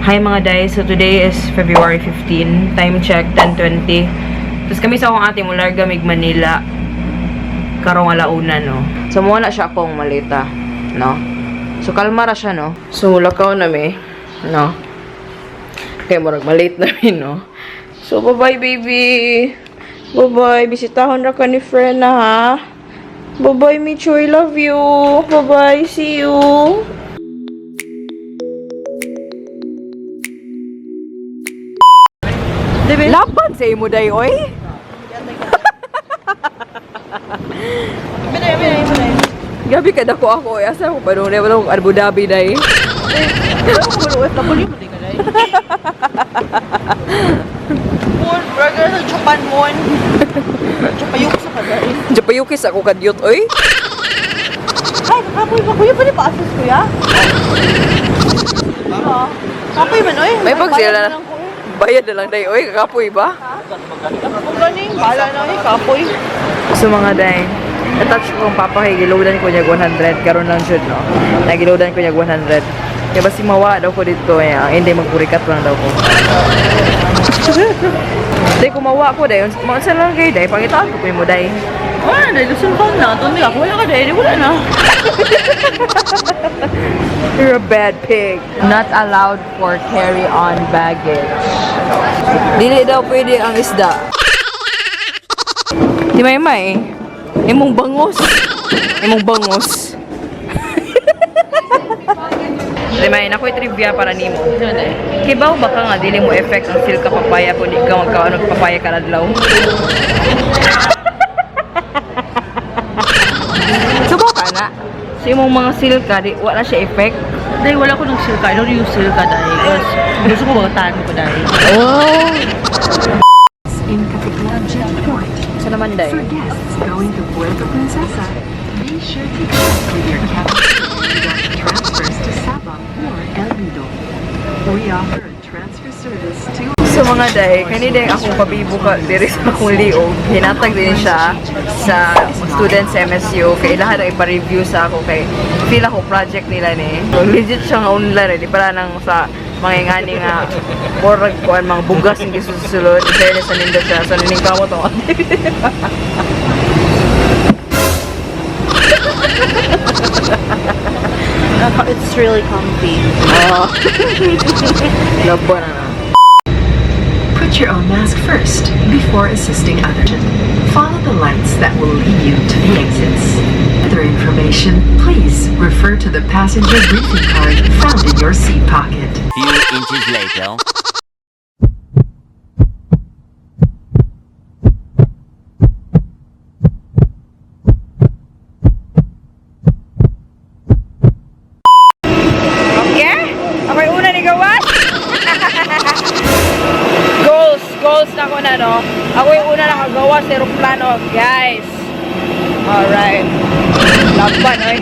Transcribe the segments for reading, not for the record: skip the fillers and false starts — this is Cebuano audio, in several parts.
Hi mga day, so today is February 15, time check 10:20. Tapos kami sa akong ate mularga mig Manila karong alauna, no. So mo na siya akong malita, no. So kalma ra siya, no. So lakaw na mi, no. Kay murag malate na mi, no. So bye-bye, baby. Bye-bye, bisitahon ra ka ni friend na ha. Bye-bye, Micho. I love you. Bye-bye. See you. Laban sa imo day, oy. Gabi ka dako ako, oy. Asa ko pa doon? Wala akong Abu Dhabi day. Mon, burger sa Japan, mon. Japayok sa kaday. Japayukis ako kadyot, oy. Ay, kakapoy ba? Kuya, pwede pa assist, kuya? Oo. Kapoy man, oy. May pag sila Bayad na. na lang ko, eh. Bayad na lang day, oy. Kakapoy ba? Kung ganing, bahala na, oy. Kapoy. So mga day, natouch ko ang papa kay giloadan ko niya 100 karon lang jud, no. Nagiloadan ko niya 100. Kaya basi mawa daw ko dito eh, ang hindi magpurikat lang daw ko. Day kumawa ko day, unsa lang kay day, pangitaan ko mo day. Wala na, Luzon ka na. Tundi ako, wala ka day. Wala na. You're a bad pig. Not allowed for carry-on baggage. Dili daw pwede ang isda. Di may may. Imong bangos. Imong bangos. Di may, nakoy trivia para nimo. Kibaw ba ka nga dili mo effect ang silka papaya kung di ka magkaon og papaya kaladlaw? Subo ka na. So imong mga silka di wala siya effect. Day, wala ko ng silka. I don't use silka, day. Because gusto ko magtaan ko, day. Oh. In Caticlan Jetport. Sa naman day. For guests going to Puerto Princesa, be sure to check with your cabin crew regarding transfers to Sabah or El Nido. We offer a transfer service to So mga day, kanina yung akong pabibo ka diri sa akong liog, hinatag din siya sa students sa MSU kay lahat ang ipa-review sa ako kay feel ako project nila ni. So, legit siya nga online eh, di pala nang sa mga ingani nga porag kuan mga bugas ang gisusulod. In fairness sa nindo siya, so nining kamo to. It's really comfy. Oh. Labo na na. Put your own mask first before assisting others. Follow the lights that will lead you to the exits. Further information, please refer to the passenger briefing card found in your seat pocket. Few inches later. Okay? Ako'y una ni gawas. Goals! Goals na ako na, no? Ako yung una nakagawa sa aeroplano, guys. Alright. Laban, oy.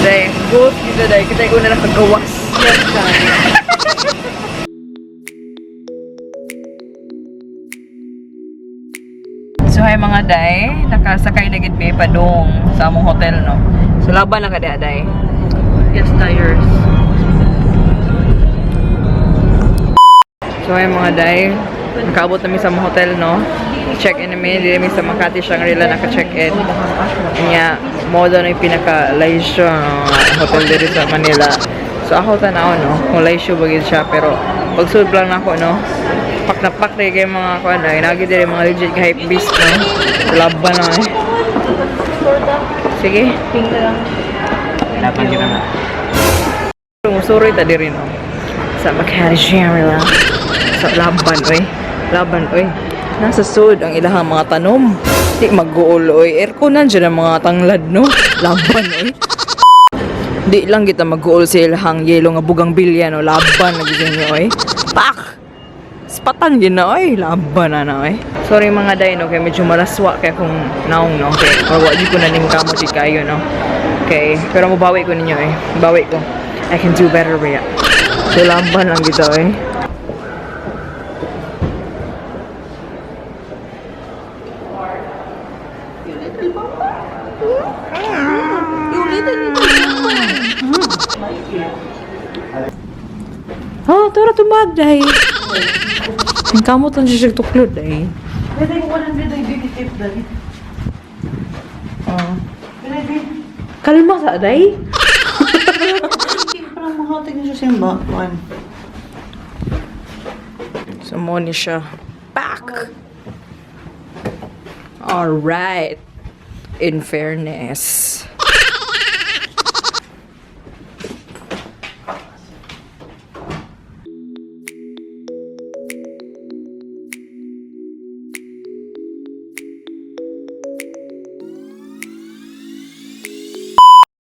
Day, goals kita, day. Kita yung una nakagawas. Yes, day. So, hi mga day. Nakasakay na gid mi padung sa among hotel, no? So, laban na ka day, day. Yes, tires. So ay mga day, nakaabot namin sa mga hotel, no? Check-in namin, dili mi sa Makati Shangri-La naka-check-in. Nya, mo daw na yung pinaka-Laisyo hotel diri sa Manila. So ako tanaw, no? Kung Laisyo ba gid siya, pero pagsulod lang nako, no? Pak na pak na kay mga kuan ay nagi diri mga legit nga hype beast, no? Laban na eh. Sige. Pink na lang. Laban kita na. Musuroy ta diri, no? Sa Makati Shangri-La. Sa laban, oy. Laban, oy. Nasa sud ang ilahang mga tanom. Di mag-uol, oy. Aircon nandiyan ang mga tanglad, no? Laban, oy. Di lang kita mag-uol sa ilahang yelo nga bugang bilya, no? Laban na gid niyo, oy. Pak! Spatan gid na, oy. Laban na na, oy. Sorry mga day, no? Kay medyo malaswa kay kung naong, no? Kay, or wa di ko na ning kamo di kayo, no? Okay, pero mabawi ko ninyo, eh. Bawi ko. I can do better, Rhea. So, laban lang kita, eh. Oh, tura tumag, day. Ang kamot lang siya tuklod, day. Pwede ko 100 ay big tip dali. Oh. Pwede. Kalma sa, day. Hindi parang mahatig na siya simba. One. So, mo ni siya. Back! Alright. In fairness.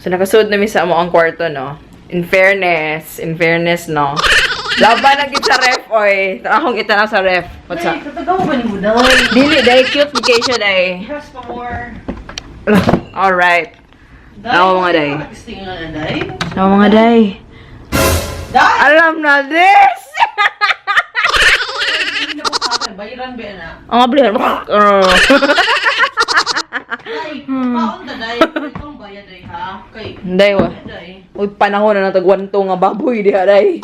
So, nakasunod na mi sa amo ang kwarto, no? In fairness, no? Laban na gid sa ref, oy. Tara akong itanaw sa ref. What's up? Katagaw ba ni mo dai? Dili, day cute ni kay siya, day. Press pa more. Alright. Ako mga day. Gusto nga na day. Ako mga day. Day! Alam na this! Hindi na po sa akin. Bayaran ba na? Ang ablihan. Day, paon ta day. Itong bayad day ha. Kay Day, wa. day. Uy, panahon na natagwanto nga baboy diha, day.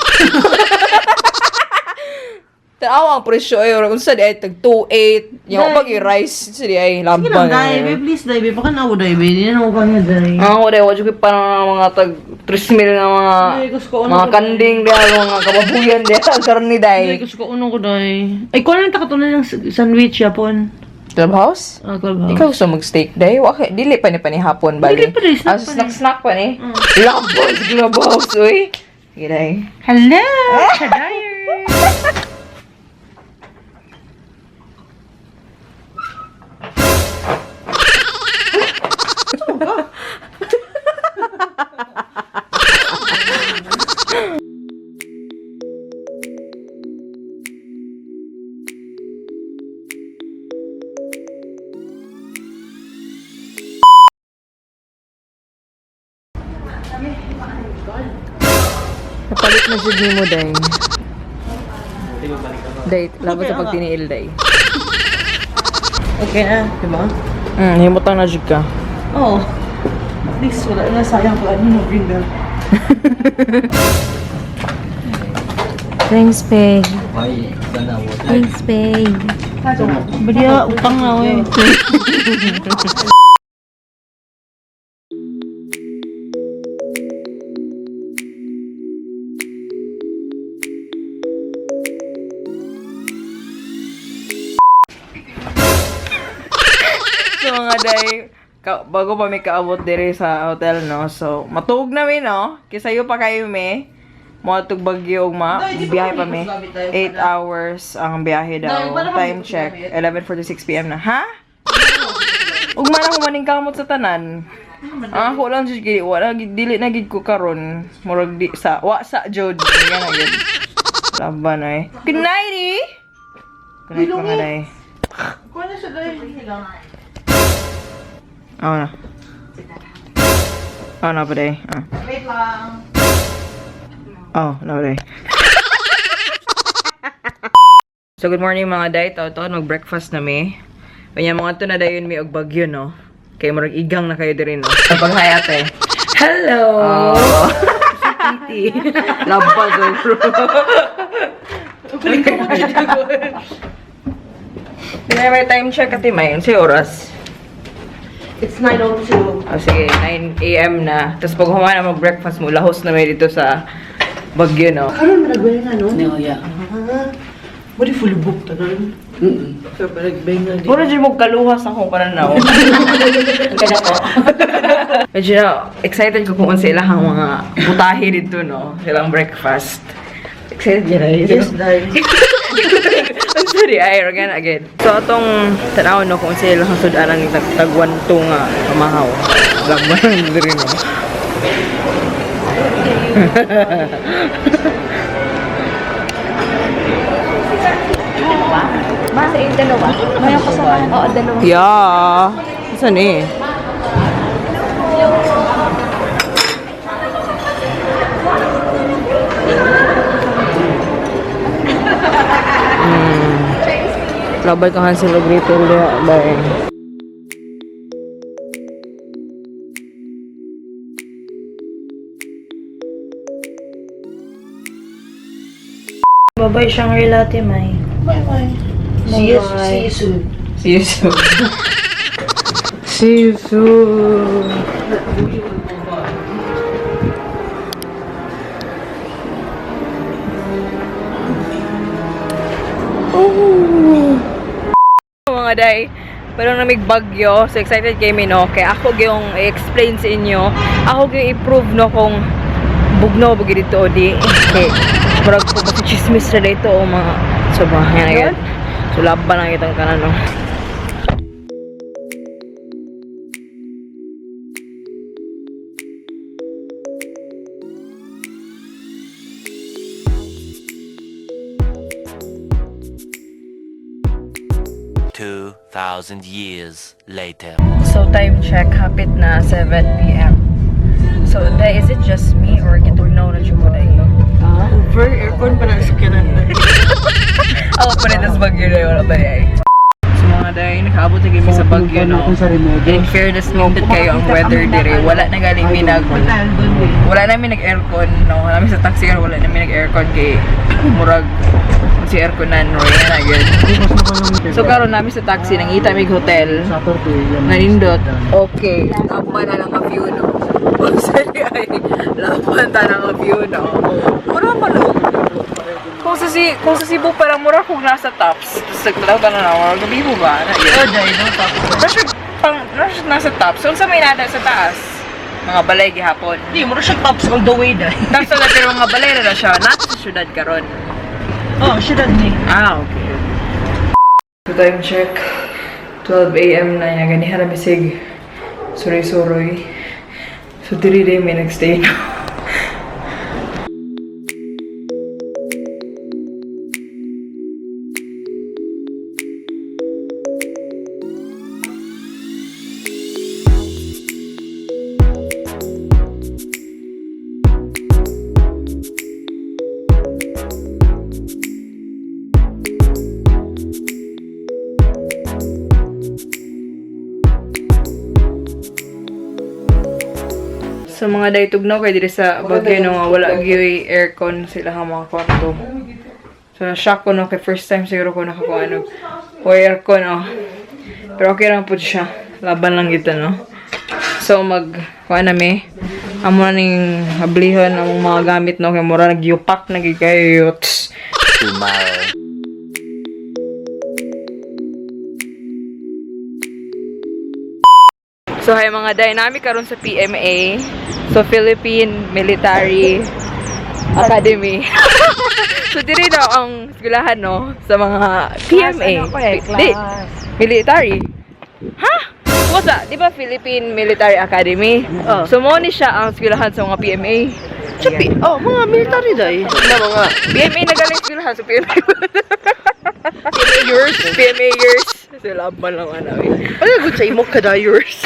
Tanawa ang presyo ay unsa di ay tag 2.8. Yang pag i-rice sa di ay Sige lang laban. day, babe, please day, babe. Baka na day, babe. Hindi na ako kanya day. Ang ako day, wa jud ko'y panahon ng mga tag 3 mil nga mga Ay, gusto ko, ano mga ko, kanding diha, mga kababuyan diha, ang karni day. Day, gusto ko unong ko day. Ay, kuha lang takatunan ng sandwich yapon. Clubhouse? Ah, clubhouse. Ikaw gusto mag-steak day? Wa kay dili pa ni panihapon bali. Dili pa ni, snack Ah, pa ni. snack snack pa ni. Labos clubhouse uy. Sige day. Hello! Kadayer! Napalit na jud nimo day. Day, laban sa pagtiniil day. Okay na, di ba? Himutang na jud ka. Oo. Oh. At least wala na sayang pala ano green bell. Thanks, babe. Thanks, babe. Baliya, utang na eh. So mga day, bago pa mi kaabot dire sa hotel no. So matuog na mi no. Kisayo pa kayo mi. Moadtog Baguio ug ma. Day, di ba Biyahe pa kami mi. gamit tayo 8 pala? hours ang biyahe Day, daw. wala kami Time check gamit. 11:46 PM na. Ha? Ug man ako maning kamot sa tanan. Ang ako lang jud kay wala gid dili na gid ko karon. Murag di sa wa sa jud. Nga na gid. Laban ay. Good night. Eh. Good night mga day. Kuha na siya dahil. Lang. Oh na. Oh na pa day. Ah. Wait lang. Oh, no day. So good morning mga day. Taw-taw mag-breakfast na mi. Kanya mga to na dayon mi og Bagyo no. Kay murag igang na kayo diri no. Pag hi ate. Hello! Oh. Labas oh, bro. May may time check ate may. Unsay oras? It's 9:02. Oh, sige, 9 a.m. na. Tapos pag humana mag-breakfast mo, lahos na may dito sa Bagyo, no? Karon mo nagbenga no? No, yeah. Ah. What if fully booked tanan? So pa nagbenga di. Puro dyan mo kaluha sa akong pananaw. Kada ko. Medyo na, excited ko kung unsa ilahang mga butahe dito, no? Silang breakfast. Excited yun na. Yes, dahil. I'm sorry, ay, again, again. So, atong tanaw, no, kung unsa ilahang sudanan ng tagwanto nga kamahaw. Laban diri, no? Masa yung dalawa? May kasama. Oo, dalawa. Yeah. Saan eh? Labay ka Hansel og Gretel diha, bye. Bye-bye, Shangri-La, Timay. Bye-bye. See you, see you soon. See you soon. See you soon. Oh. Mga day, parang namig Baguio. So excited kami no. Kaya ako yung i-explain sa inyo. Ako yung i-prove no kung bugno bagi dito o di. Kay murag po ba chismis na dito o mga so ba yan agad. So laban ang itang tanan no. 2,000 years later. So time check, hapit na 7 p.m. So, day, is it just me or gitugnaw na jud mo day? Over aircon pa na sa kinan. Ako pa rin tas Baguio na wala pa rin. So mga day, nakaabot na kami sa Baguio, no? In fairness, nindot kayo ang weather dire. Wala na galing mi nag... Wala namin nag-aircon, no? Namin sa taxi wala namin nag-aircon kay murag si airconan no yan na gyud. So karon namin sa taxi nangita mig hotel. Nanindot. Okay. Laban na lang ang view, no? Sorry, ay. Laban ta lang ang view, no? Mura pa lang. Kung sa Cebu, parang mura kung nasa tops. Tapos nagtalaw ka na na, mura gabi mo ba? Na, yun. Nasa, pang, nasa, nasa tops. So, sa may nada sa taas? Mga balay gihapon. Hindi, mura siya tops all the way dahil. Tops na pero mga balay na na siya. Nasa sa syudad karon. Oh, syudad ni. Ah, okay. So time check. 12 a.m. na niya. Ganihan na bisig. Suroy-suroy. So diri day may nagstay na. So mga day tugnaw kay diri sa Baguio no nga wala gyoy aircon sila ang mga kwarto. So na-shock ko no kay first time siguro ko nakakuha no. O aircon oh. Pero okay lang po siya. Laban lang kita no. So mag kuha na mi. Amo na ning hablihon ang mga gamit no kay mura nagyupak na gid kayo. Tss. Tomorrow. So hi mga dynamic karon sa PMA. So Philippine Military Academy. So diri daw ang eskwelahan no sa mga PMA. Class ano ko eh, Di, class. military. Ha? Wasa, di ba Philippine Military Academy? Oh. So mo ni siya ang eskwelahan sa mga PMA. Chapi. Oh, mga military dahil. Na mga PMA na galing eskwelahan so PMA. PMA years, PMA years. So laban lang ano eh. Ano good sa imo kada yours?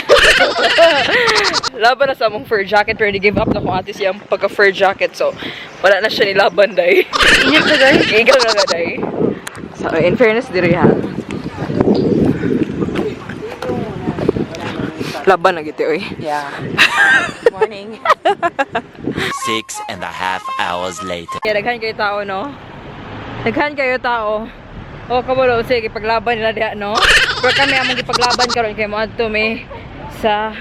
Laban na sa among fur jacket pero give up na kung ate siyang pagka fur jacket so wala na siya nilaban day. Init na dahil. Ikaw na ka day. So in fairness diri ha. Laban na giti oy. Yeah. Morning. 6.5 hours later. Kaya daghan kayo tao no. Daghan kayo tao. O kabalo sige gipaglaban nila diha no. Pero kami among gipaglaban karon kay moadto mi sa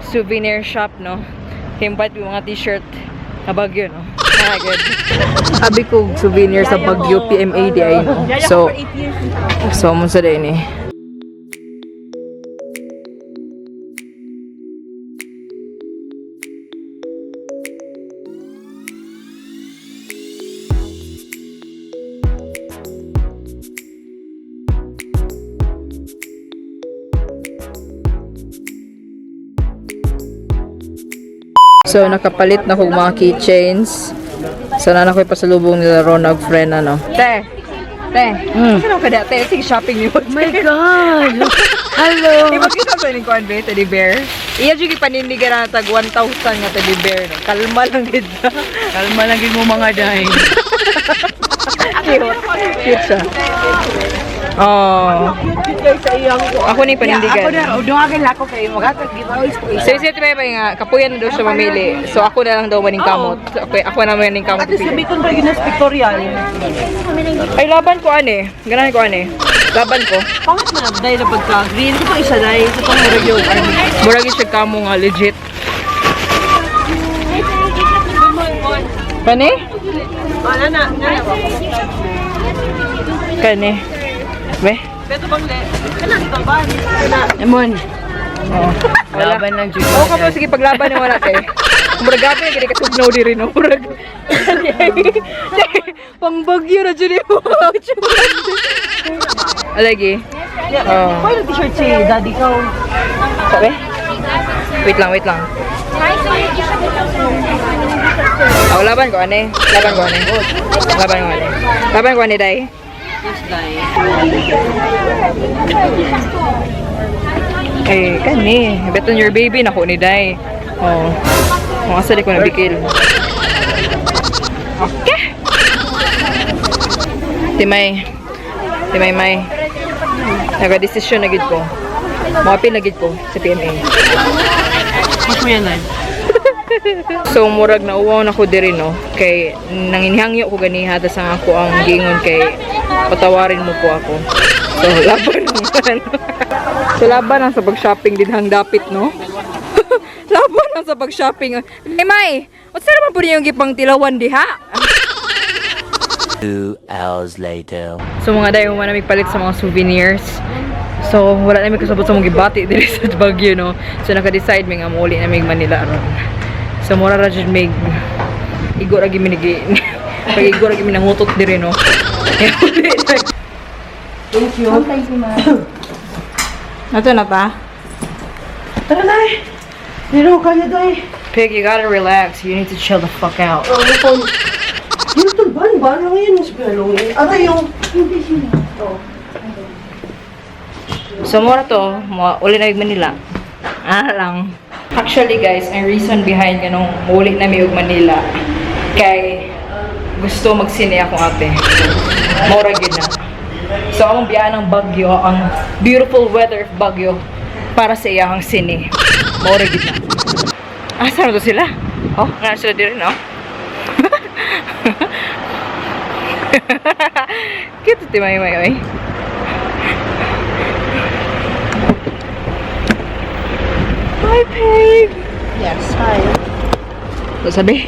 souvenir shop no. Kay mobait yung mga t-shirt na Baguio no. Ah, good. Abi ko souvenir sa Baguio PMA di ay no. So so mo sa day ni. So nakapalit na kog mga keychains. Sana na ko'y pasalubong nila Ronald friend ano. Te. Te. Sino ka da? Te, sige shopping niyo. Oh my God! Hello! Di ba kita sa ning kuan be, teddy bear? Iya jud gipanindigan na tag 1,000 nga teddy bear no. Kalma lang gid. Kalma lang gid mo mga day. Cute. Cute siya. Oh. Cute guys sa iyang ko. Ako ni panindigan. Ako na, dungagan lang ako kayo. Magatag giveaways po. So, isip may nga, kapuyan na daw siya mamili. So, ako na lang daw maning kamot. So, okay, ako na maning kamot. At least gamiton pa yun sa pictorial. Ay, laban ko ane. Ganahan ko ane. Laban ko. Pangit man ang day na pagka-green. Ito pang isa day. Ito pang murag yung Murag yun siya kamo nga, legit. Kani? Wala na. Na. Kani. Be? Beto bang le? Kana dito ba? Kana. Amon. Oo. Wala. Laban lang jud. Oo ka po, sige, paglaban na wala kay. Murag gabi, gini katugnaw di rin, no? Murag. Pangbagyo na dyan yung Alagi. Oo. Why nag-t-shirt si daddy ko? Sabi? Wait lang, wait lang. Oh, laban ko ane. Laban ko ane. Laban ko ane. Laban ko ane, day. Yes, day. Eh, kani. Bet on your baby na ko ni day. Oh. Kung asa di ko nabikil. Okay. Timay. Timay may. Naga-desisyon na gid ko. Moapil na gid ko sa PMA. Mas mo yan, day. So murag nauwaw na ko diri no kay nanginhangyo ko ganiha tas ang ako ang giingon kay patawarin mo po ako. So laban naman. So laban ang sa pag-shopping din hang dapit no. Laban ang sa pag-shopping. Ay may, unsa naman po niyong gipang tilawan diha? 2 hours later. So mga dayo man namin palit sa mga souvenirs. So wala namin kasabot sa mga gibati diri sa Baguio no. So naka-decide mi nga muuli na mig Manila aron. So mura ra jud mig igo ra gyud mi nigi. Pag igo ra gyud mi nangutot diri no. Thank you. Ato na pa? Tara na eh. Pero kaya day. Pig, you gotta relax. You need to chill the fuck out. Oh, yung phone. Yung tulban ba? Ano ngayon yung spelling eh? Ate yung... So mura to, mo uli na mig Manila. Ah lang. Actually guys, ang reason behind ganong muli na mi og Manila kay gusto magsine akong ate. Mura gyud na. So among biyaan ng Baguio, ang beautiful weather of Baguio para sa iyang sine. Mura gyud na. Ah, saan to sila? Oh, nga sila diri no? Cute ti may may oy. Hi, Pig! Yes, hi. Sabi?